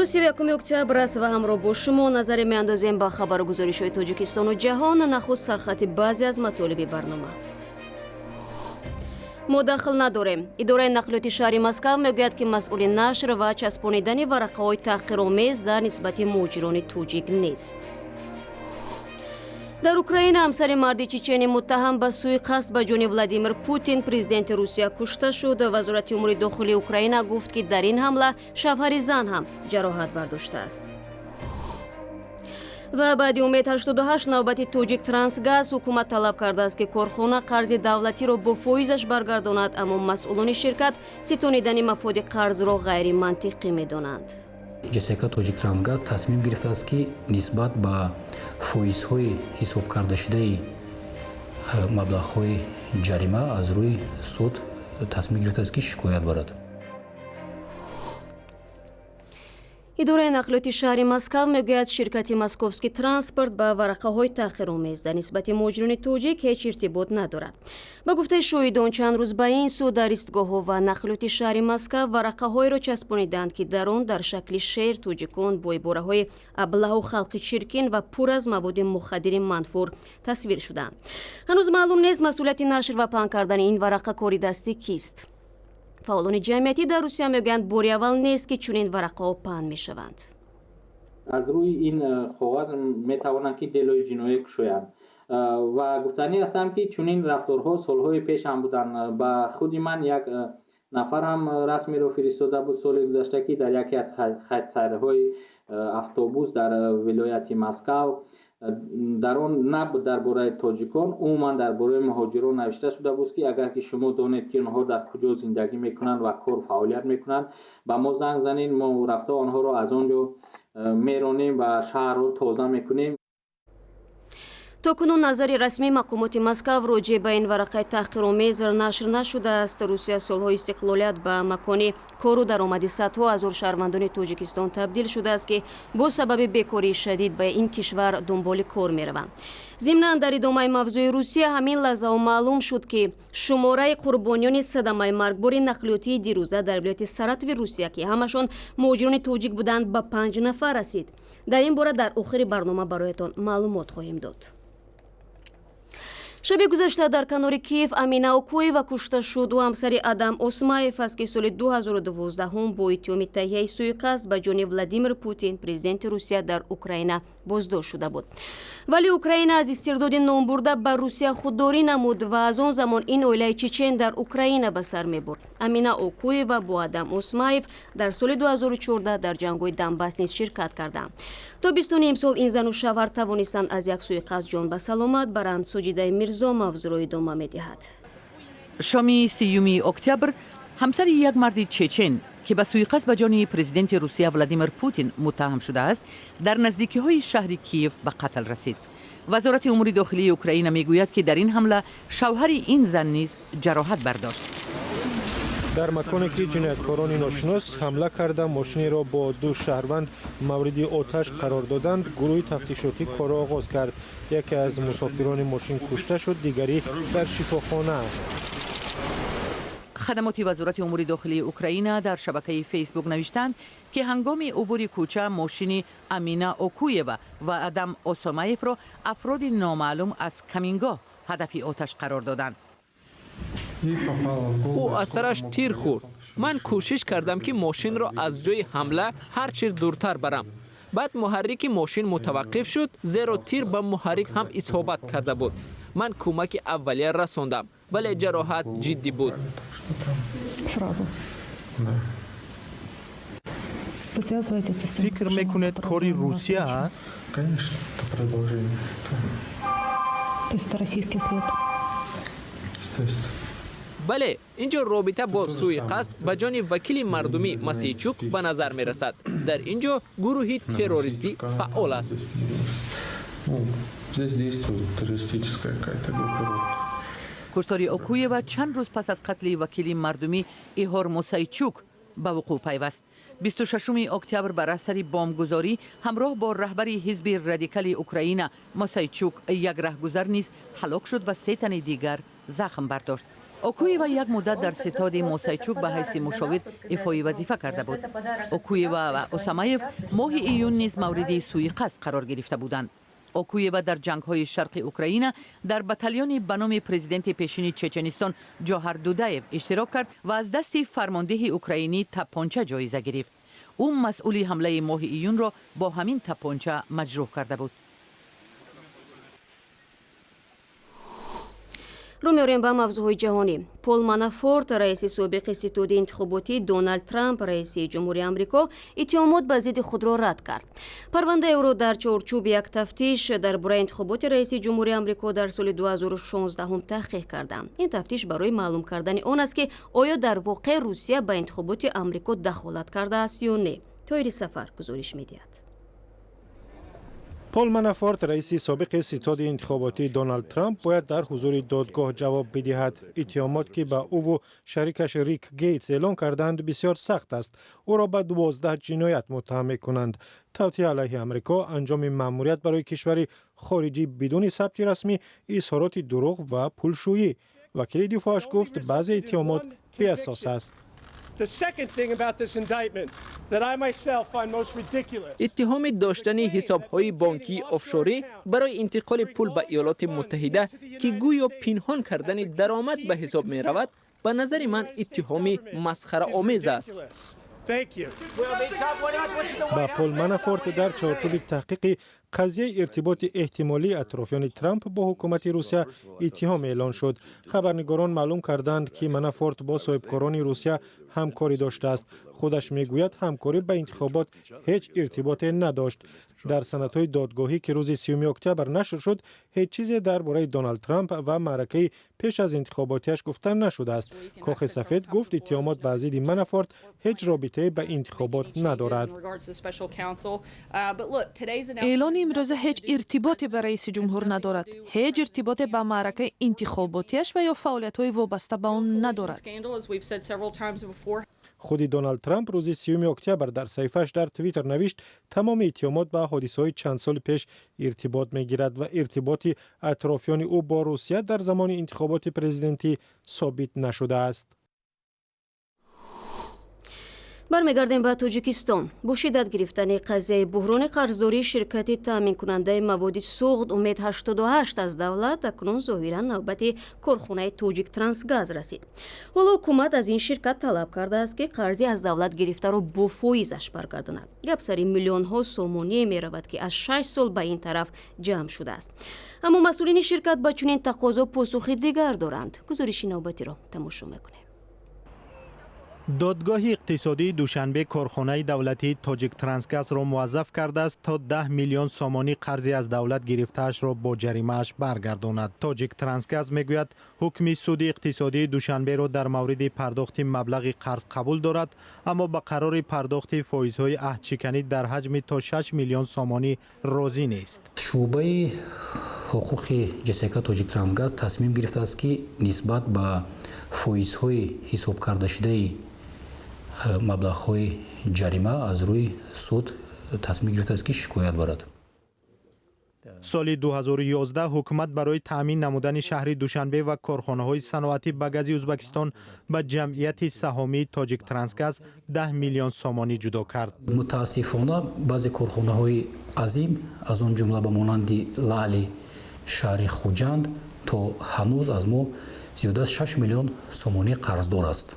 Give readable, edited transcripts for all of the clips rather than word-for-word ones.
Имрӯз 31 октябр аст ва ҳамроҳ бо шумо назаре меандозем ба хабару гузоришҳои Тоҷикистону ҷаҳон. Нахуст сархати баъзе аз матолиби барнома. Мо дахл надорем. Идораи нақлиёти шаҳри Москав мегӯяд, ки масъули нашр ва часпонидани варақаҳои таҳқиромез дар нисбати муҳоҷирони тоҷик нест. Дар Украина ҳамсари марди чечени, муттаҳам ба сӯиқасд ба ҷони Владимир Путин, президенти Русия, кушта шуд. Вазорати умури дохилии Украина гуфт, ки дар ин ҳамла шавҳари зан ҳам ҷароҳат бардоштааст. Ва баъди Умед 88 навбати Тоҷик Трансгаз. Ҳукумат талаб кардааст, ки корхона қарзи давлатиро бо фоизаш баргардонад, аммо масъулони ширкат ситонидани мафоди қарзро ғайримантиқӣ медонанд. ЖСК Тоҷиктрансгаз тасмим гирифтааст, ки нисбат ба фоизҳои ҳисобкардашудаи маблағҳои ҷарима аз рӯи суд тасмим гирифтааст, ки шикоят барад. Идораи нақлиёти шаҳри Москав мегӯяд, ширкати Московский транспорт ба варақаҳои таъхиромез дар нисбати муҳоҷирони тоҷик ҳеҷ иртибот надорад. Ба гуфтаи шоҳидон, чанд рӯз ба ин сӯ дар истгоҳҳо ва нақлиёти шаҳри Москав варақаҳоеро часпониданд, ки дар он дар шакли шеър тоҷикон бо ибораҳои аблаҳу халқи чиркин ва пур аз маводи мухаддири манфур тасвир шуданд. Ҳанӯз маълум нест, масъулияти нашр ва паҳн кардани ин варақа кори дасти кист. Фаъолони ҷамъиятӣ дар Русия мегӯянд, бори аввал нест, ки чунин варақаҳо паҳн мешаванд. Аз рӯи ин коғаз метавонанд, ки делои ҷиноӣ кушоянд. Ва гуфтанӣ ҳастам, ки чунин рафторҳо солҳои пеш ҳам буданд. Ба худи ман як нафар ҳам расмеро фиристода буд соли гузашта, ки дар яке аз хатсайрҳои автобус дар вилояти Москав дар он на дар бораи тоҷикон, умуман дар бораи муҳоҷирон навишта шуда буд, ки агар ки шумо донед, ки онҳо дар куҷо зиндагӣ мекунанд ва кор фаъолият мекунанд, ба мо занг занед, мо рафта онҳоро аз он ҷо меронем ва шаҳрро тоза мекунем. То кунун назари расмии мақомоти Москав роҷеъ ба ин варақаи таҳқиромез нашр нашудааст. Русия солҳои истиқлолият ба макони кору даромади садҳо ҳазор шаҳрвандони Тоҷикистон табдил шудааст, ки бо сабаби бекории шадид ба ин кишвар дунболи кор мераванд. Зимнан, дар идомаи мавзӯи Русия, ҳамин лаҳзао маълум шуд, ки шумораи қурбониёни садамаи маргбори нақлиётии дирӯза дар вилояти Саратови Русия, ки ҳамашон муҳоҷирони тоҷик буданд, ба 5 нафар расид. Дар ин бора дар охири барнома бароятон маълумот хоҳем дод. Шаби гузашта дар канори Киев Амина Окуева кушта шуд. Ӯ ҳамсари Адам Осмаев аст, ки соли 2012 бо иттиҳоми таҳияи сӯиқасд ба ҷони Владимир Путин, президенти Русия, дар Украина боздошт шуда буд. Вале Украина аз истирдоди номбурда ба Русия худдорӣ намуд ва аз он замон ин оилаи чечен дар Украина ба сар мебурд. Амина Окуева бо Адам Осмаев дар соли 2014 дар ҷангҳои Донбасс низ ширкат карданд. То бистуни имсол ин зану шавҳар тавонистанд аз як сӯиқасд ҷон ба саломат баранд. Соҷидаи Мирзо мавзӯъро идома медиҳад. Шоми 30 октябр ҳамсари як марди чечен, ки ба сӯиқасд ба ҷони президенти Русия Владимир Путин муттаҳам шудааст, дар наздикиҳои шаҳри Киев ба қатл расид. Вазорати умури дохилии Украина мегӯяд, ки дар ин ҳамла шавҳари ин зан низ ҷароҳат бардошт. Дар маконе ки ҷинояткорони ношинос ҳамла карда, мошинеро бо ду шаҳрванд мавриди оташ қарор доданд, гурӯҳи тафтишотӣ корро оғоз кард. Яке аз мусофирони мошин кушта шуд, дигарӣ дар шифохона аст. Хадамоти вазорати умури дохилии Украина дар шабакаи Фейсбук навиштанд, ки ҳангоми убури кӯча мошини Амина Окуева ва Адам Осомаевро афроди номаълум аз камингоҳ ҳадафи оташ қарор доданд. Ӯ аз сараш тир хӯрд. Ман кӯшиш кардам, ки мошинро аз ҷои ҳамла ҳар чиз дуртар барам. Баъд муҳаррики мошин мутаваққиф шуд, зеро тир ба муҳаррик ҳам исобат карда буд. Ман кӯмаки аввалия расондам, вале ҷароҳат ҷиддӣ буд. Сразу. Да. Вы связываетесь с тем, Фикр мекунед, кори Русия аст? Конечно, это продолжение. То есть это российский след? Естественно. Бале, ин ҷо робита бо сӯиқасд ба ҷони вакили мардумӣ Масейчук ба назар мерасад. Дар ин ҷо гурӯҳи террористӣ фаъол аст. Ну, здесь действует террористическая какая-то группировка. Куштори Окуева чанд рӯз пас аз қатли вакили мардумӣ Иҳор Мусайчук ба вуқӯъ пайваст. 26 октябр бар асари бомбгузорӣ ҳамроҳ бо раҳбари ҳизби радикали Украина Мосайчук як раҳгузар низ ҳалок шуд ва се тани дигар захм бардошт. Окуева як муддат дар ситоди Мосайчук ба ҳайси мушовир ифои вазифа карда буд. Окуева ва Осамаев моҳи июн низ мавриди суиқасд қарор гирифта буданд. Окуева дар ҷангҳои шарқи Украина дар батальони ба номи президенти пешини Чеченистон Ҷоҳар Дудаев иштирок кард ва аз дасти фармондеҳи украинӣ таппонча ҷоиза гирифт. Ӯ масъули ҳамлаи моҳи июнро бо ҳамин таппонча маҷрӯҳ карда буд. Рӯ меорем ба мавзӯъҳои ҷаҳонӣ. Пол Манафорт, раиси собиқи ситоди интихоботии Доналд Трамп, раиси ҷумҳурии Амрико, иттиҳомот ба зидди худро рад кард. Парвандаи ӯро дар чорчӯби як тафтиш дар бораи интихоботи раиси ҷумҳурии Амрико дар соли 2016 таҳқиқ карданд. Ин тафтиш барои маълум кардани он аст, ки оё дар воқеъ Русия ба интихоботи Амрико дахолат кардааст ё не. Тоири Сафар гузориш медиҳад. Пол Манафорт, раиси собиқи ситоди интихоботии Доналд Трамп, бояд дар ҳузури додгоҳ ҷавоб бидиҳад. Иттиҳомот, ки ба ӯву шарикаш Рик Гейтс эълон карданд, бисёр сахт аст. Ӯро ба 12 ҷиноят муттаҳам мекунанд. Тавтиа алайҳи Амрико, анҷоми маъмурият барои кишвари хориҷӣ бидуни сабти расмӣ, изҳороти дурӯғ ва пулшӯӣ. Вакили дифоаш гуфт, баъзе иттиҳомот беасос аст. Иттиҳоми доштани ҳисобҳои бонкии офшорӣ барои интиқоли пул ба Иёлоти Муттаҳида, ки гӯё пинҳон кардани даромад ба ҳисоб меравад, ба назари ман иттиҳоми масхараомез аст. Ба Пол Манафорт дар чорчӯби таҳқиқи қазияи иртиботи эҳтимолии атрофиёни Трамп бо ҳукумати Русия иттиҳом эълон шуд. Хабарнигорон маълум карданд, ки Манафорт бо соҳибкорони Русия ҳамкорӣ доштааст. Худаш мегӯяд, ҳамкорӣ ба интихобот ҳеҷ иртиботе надошт. Дар санадҳои додгоҳӣ, ки рӯзи 30 октябр нашр шуд, ҳеҷ чизе дар бораи Доналд Трамп ва маъракаи пеш аз интихоботиаш гуфта нашудааст. Кохи Сафед гуфт, иттиҳомот ба зидди Манафорт ҳеҷ робитае ба интихобот надорад. Эълони имрӯза ҳеҷ иртиботе ба раиси ҷумҳур надорад. Ҳеҷ иртиботе ба маъракаи интихоботиаш ва ё фаъолиятҳои вобаста ба он надорад. Худи Доналд Трамп рӯзи 30 октябр дар саҳифааш дар Твиттер навишт, тамоми иттиҳомот ба ҳодисаҳои чанд соли пеш иртибот мегирад ва иртиботи атрофиёни ӯ бо Русия дар замони интихоботи президентӣ собит нашудааст. Бармегардем ба Тоҷикистон. Бо шиддат гирифтани қазияи буҳрони қарздории ширкати таъминкунандаи маводи суғд Умед 88 аз давлат, акнун зоҳиран навбати корхонаи Тоҷиктрансгаз расид. Ҳоло ҳукумат аз ин ширкат талаб кардааст, ки қарзи аз давлат гирифтаро бо фоизаш баргардонад. Гап сари миллионҳо сомоние меравад, ки аз 6 сол ба ин тараф ҷамъ шудааст. Аммо масъулини ширкат ба чунин тақозо посухи дигар доранд. Гузориши навбатиро тамошо мекунем. Додгоҳи иқтисодии Душанбе корхонаи давлатии Тоҷиктрансгазро муваззаф кардааст, то 10 миллион сомонӣ қарзи аз давлат гирифтаашро бо ҷаримааш баргардонад. Тоҷиктрансгаз мегӯяд, ҳукми суди иқтисодии Душанберо дар мавриди пардохти маблағи қарз қабул дорад, аммо ба қарори пардохти фоизҳои аҳдшиканӣ дар ҳаҷми то 6 миллион сомонӣ розӣ нест. Шӯъбаи ҳуқуқи ЖСК Тоҷиктрансгаз тасмим гирифтааст, ки нисбат ба фоизҳои ҳисобкардашудаи маблағҳои ҷарима аз рӯи суд тасмим гирифтааст, ки шикоят барад. Соли 2011 ҳукумат барои таъмин намудани шаҳри Душанбе ва корхонаҳои саноатӣ ба гази Ӯзбекистон ба ҷамъияти саҳомии Тоҷиктрансгаз 10 миллион сомонӣ ҷудо кард. Мутаассифона, баъзе корхонаҳои азим, аз он ҷумла ба монанди Лаъли шаҳри Хуҷанд, то ҳанӯз аз мо зиёда аз 6 миллион сомонӣ қарздор аст.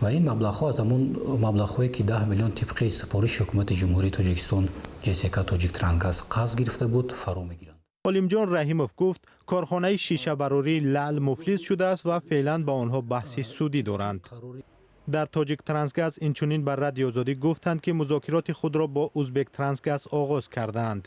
Ва ин маблағҳо аз ҳамон маблағҳое, ки 10 миллион тибқи супориши ҳукумати Ҷумҳурии Тоҷикистон ЖСК Тоҷиктрансгаз қарз гирифта буд, фаро мегиранд. Олимҷон Раҳимов гуфт, корхонаи шишабарории Лаъл муфлис шудааст ва феълан ба онҳо баҳси судӣ доранд. Дар Тоҷиктрансгаз инчунин ба Радиои Озодӣ гуфтанд, ки музокироти худро бо Ӯзбектрансгаз оғоз кардаанд.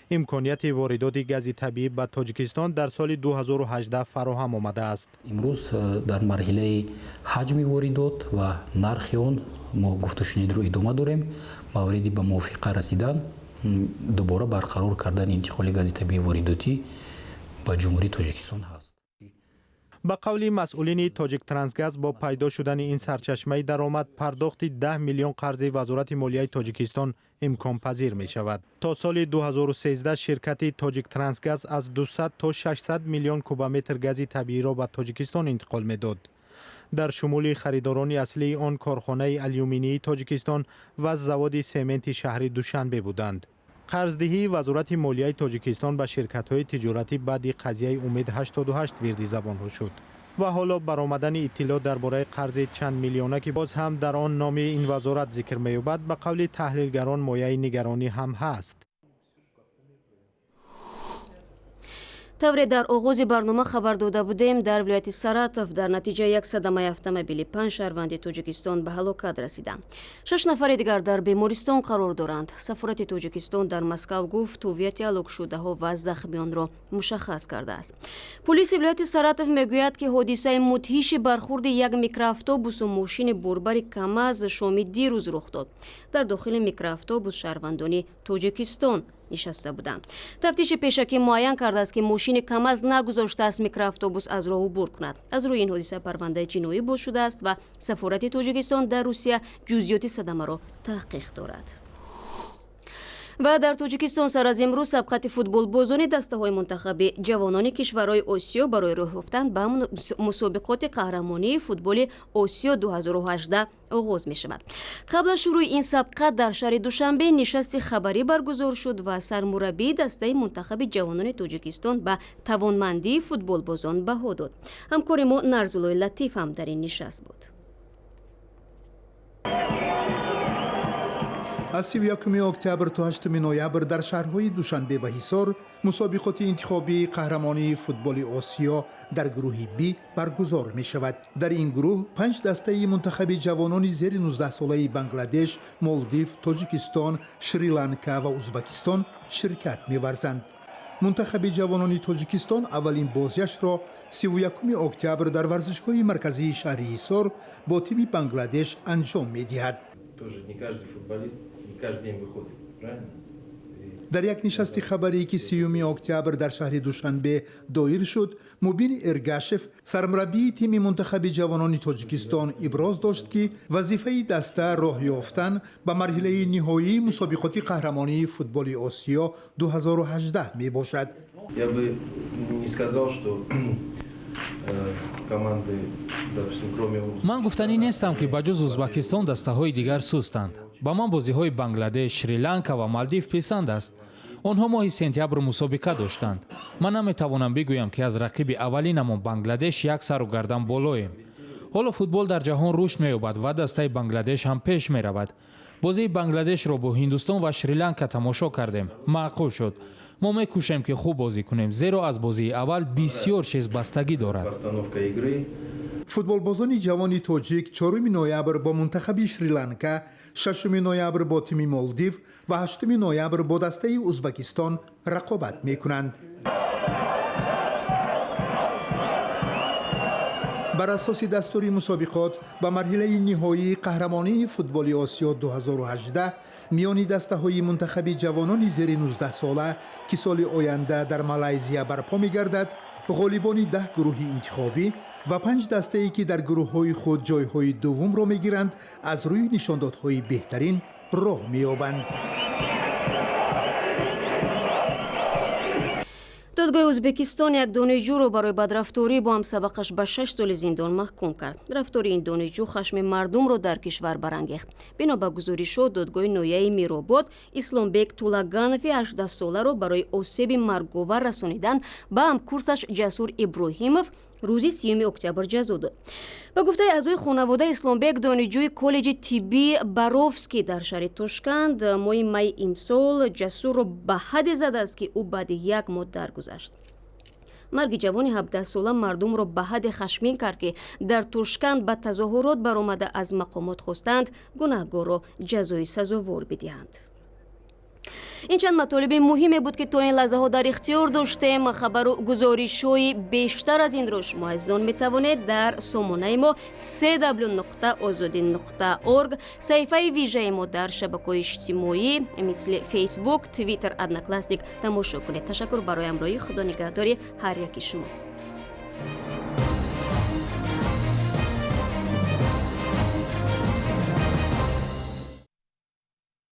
Имконияти воридоти гази табиӣ ба Тоҷикистон дар соли 2018 фароҳам омадааст. Имрӯз дар марҳилаи ҳаҷми воридот ва нархи он мо гуфтушунидро идома дорем. Мавриди ба мувофиқа расидан, дубора барқарор кардани интиқоли гази табиии воридотӣ ба Ҷумҳурии Тоҷикистон ҳаст. Ба қавли масъулини Тоҷиктрансгаз, бо пайдо шудани ин сарчашмаи даромад пардохти 10 миллион қарзи Вазорати молияи Тоҷикистон имконпазир мешавад. То соли 2013 ширкати Тоҷиктрансгаз аз 200 то 600 миллион кубометр гази табииро ба Тоҷикистон интиқол медод. Дар шумули харидорони аслии он корхонаи алюминии Тоҷикистон ва заводи сементи шаҳри Душанбе буданд. Қарздиҳии Вазорати молияи Тоҷикистон ба ширкатҳои тиҷоратӣ баъди қазияи Умед 88 вирди забонҳо шуд. Ва ҳоло баромадани иттилоъ дар бораи қарзи чанд миллиона, ки боз ҳам дар он номи ин вазорат зикр меёбад, ба қавли таҳлилгарон мояи нигаронӣ ҳам ҳаст. Тавре дар оғози барнома хабар дода будем, дар вилояти Саратов дар натиҷаи як садамаи автомобилӣ 5 шаҳрванди Тоҷикистон ба ҳалокат расиданд. 6 нафари дигар дар бемористон қарор доранд. Сафорати Тоҷикистон дар Москав гуфт, ҳуввияти ҳалокшудаҳо ва захмиёнро мушаххас кардааст. Полиси вилояти Саратов мегӯяд, ки ҳодисаи мудҳиши бархурди як микроавтобусу мошини борбари КамАЗ шоми дирӯз рух дод. Дар дохили микроавтобус шаҳрвандони Тоҷикистон нишаста буданд. Тафтиши пешакӣ муайян кардааст, ки мошини КамАЗ нагузоштааст микроавтобус аз роҳ убур кунад. Аз рӯи ин ҳодиса парвандаи ҷиноӣ боз шудааст ва сафорати Тоҷикистон дар Русия ҷузъиёти садамаро таҳқиқ дорад. Ва дар Тоҷикистон сар аз имрӯз сабқати футболбозони дастаҳои мунтахаби ҷавонони кишварҳои Осиё барои роҳ ёфтан ба мусобиқоти қаҳрамонии футболи Осиё 2018 оғоз мешавад. Қабл аз шурӯи ин сабқат дар шаҳри Душанбе нишасти хабарӣ баргузор шуд ва сармураббии дастаи мунтахаби ҷавонони Тоҷикистон ба тавонмандии футболбозон баҳо дод. Ҳамкори мо Нарзуллои Латиф ҳам дар ин нишаст буд. Аз 31 октябр то 8 ноябр дар шаҳрҳои Душанбе ва Ҳисор мусобиқоти интихобии қаҳрамонии футболи Осиё дар гурӯҳи Б баргузор мешавад. Дар ин гурӯҳ 5 дастаи мунтахаби ҷавонони зери 19-солаи Бангладеш, Молдив, Тоҷикистон, Шри-Ланка ва Узбакистон ширкат меварзанд. Мунтахаби ҷавонони Тоҷикистон аввалин бозиашро 31 октябр дар варзишгоҳи марказии шаҳри Ҳисор бо тими Бангладеш анҷом медиҳад. Дар як нишасти хабарӣ, ки 30 октябр дар шаҳри Душанбе доир шуд, Мубин Эргашев, сармураббии тими мунтахаби ҷавонони Тоҷикистон, иброз дошт, ки вазифаи даста роҳ ёфтан ба марҳилаи ниҳоии мусобиқоти қаҳрамонии футболи Осиё 2018 мебошад. Я бы не сказал, что Ман гуфтанӣ нестам, ки ба ҷуз Узбакистон дастаҳои дигар сустанд. Ба ман бозиҳои Бангладеш, Шри-Ланка ва Малдив писанд аст. Онҳо моҳи сентябр мусобиқа доштанд. Ман наметавонам бигӯям, ки аз рақиби аввалинамон Бангладеш як сару гардан болоем. Ҳоло футбол дар ҷаҳон рушд меёбад ва дастаи Бангладеш ҳам пеш меравад. Бозии Бангладешро бо Ҳиндустон ва Шри-Ланка тамошо кардем. Маъқул шуд. Мо мекӯшем, ки хуб бозӣ кунем, зеро аз бозии аввал бисёр чиз бастагӣ дорад. Футболбозони ҷавони тоҷик 4 ноябр бо мунтахаби Шри-Ланка, 6 ноябр бо тими Молдив ва 8 ноябр бо дастаи Узбакистон рақобат мекунанд. Бар асоси дастури мусобиқот ба марҳилаи ниҳоии қаҳрамонии футболи Осиё 2018 миёни дастаҳои мунтахаби ҷавонони зери 19 сола, ки соли оянда дар Малайзия барпо мегардад, ғолибони 10 гурӯҳи интихобӣ ва 5 дастае, ки дар гурӯҳҳои худ ҷойҳои дуввумро мегиранд, аз рӯи нишондодҳои беҳтарин роҳ меёбанд. Додгоҳи Ӯзбекистон як донишҷӯро барои бадрафторӣ бо ҳамсабақаш ба 6 соли зиндон маҳкум кард. Рафтори ин донишҷӯ хашми мардумро дар кишвар барангехт. Бино ба гузоришот, додгоҳи ноҳияи Миробод Исломбек Тулаганови 18-соларо барои осеби марговар расонидан ба ҳамкурсаш Ҷасур Иброҳимов рӯзи 30 октябр ҷазо дод. Ба гуфтаи аъзои хонавода, Исломбек, донишҷӯи коллеҷи тиббии Боровский дар шаҳри Тошканд, моҳи майи имсол Ҷасурро ба ҳадде задааст, ки ӯ баъди як моҳ даргузашт. Марги ҷавони 17-сола мардумро ба ҳадде хашмин кард, ки дар Тошканд ба тазоҳурот баромада, аз мақомот хостанд, гунаҳгорро ҷазои сазовор бидиҳанд. Ин чанд матолиби муҳиме буд, ки то ин лаҳзаҳо дар ихтиёр доштем. Хабару гузоришҳои бештар аз инро шумо, азизон, метавонед дар сомонаи мо cw.ozodi.org, саҳифаи вижаи мо дар шабакаҳои иҷтимоӣ мисли Фейсбук, Твиттер, Одноклассник тамошо кунед. Ташаккур барои ҳамроҳӣ. Худо нигаҳдори ҳар яки шумо.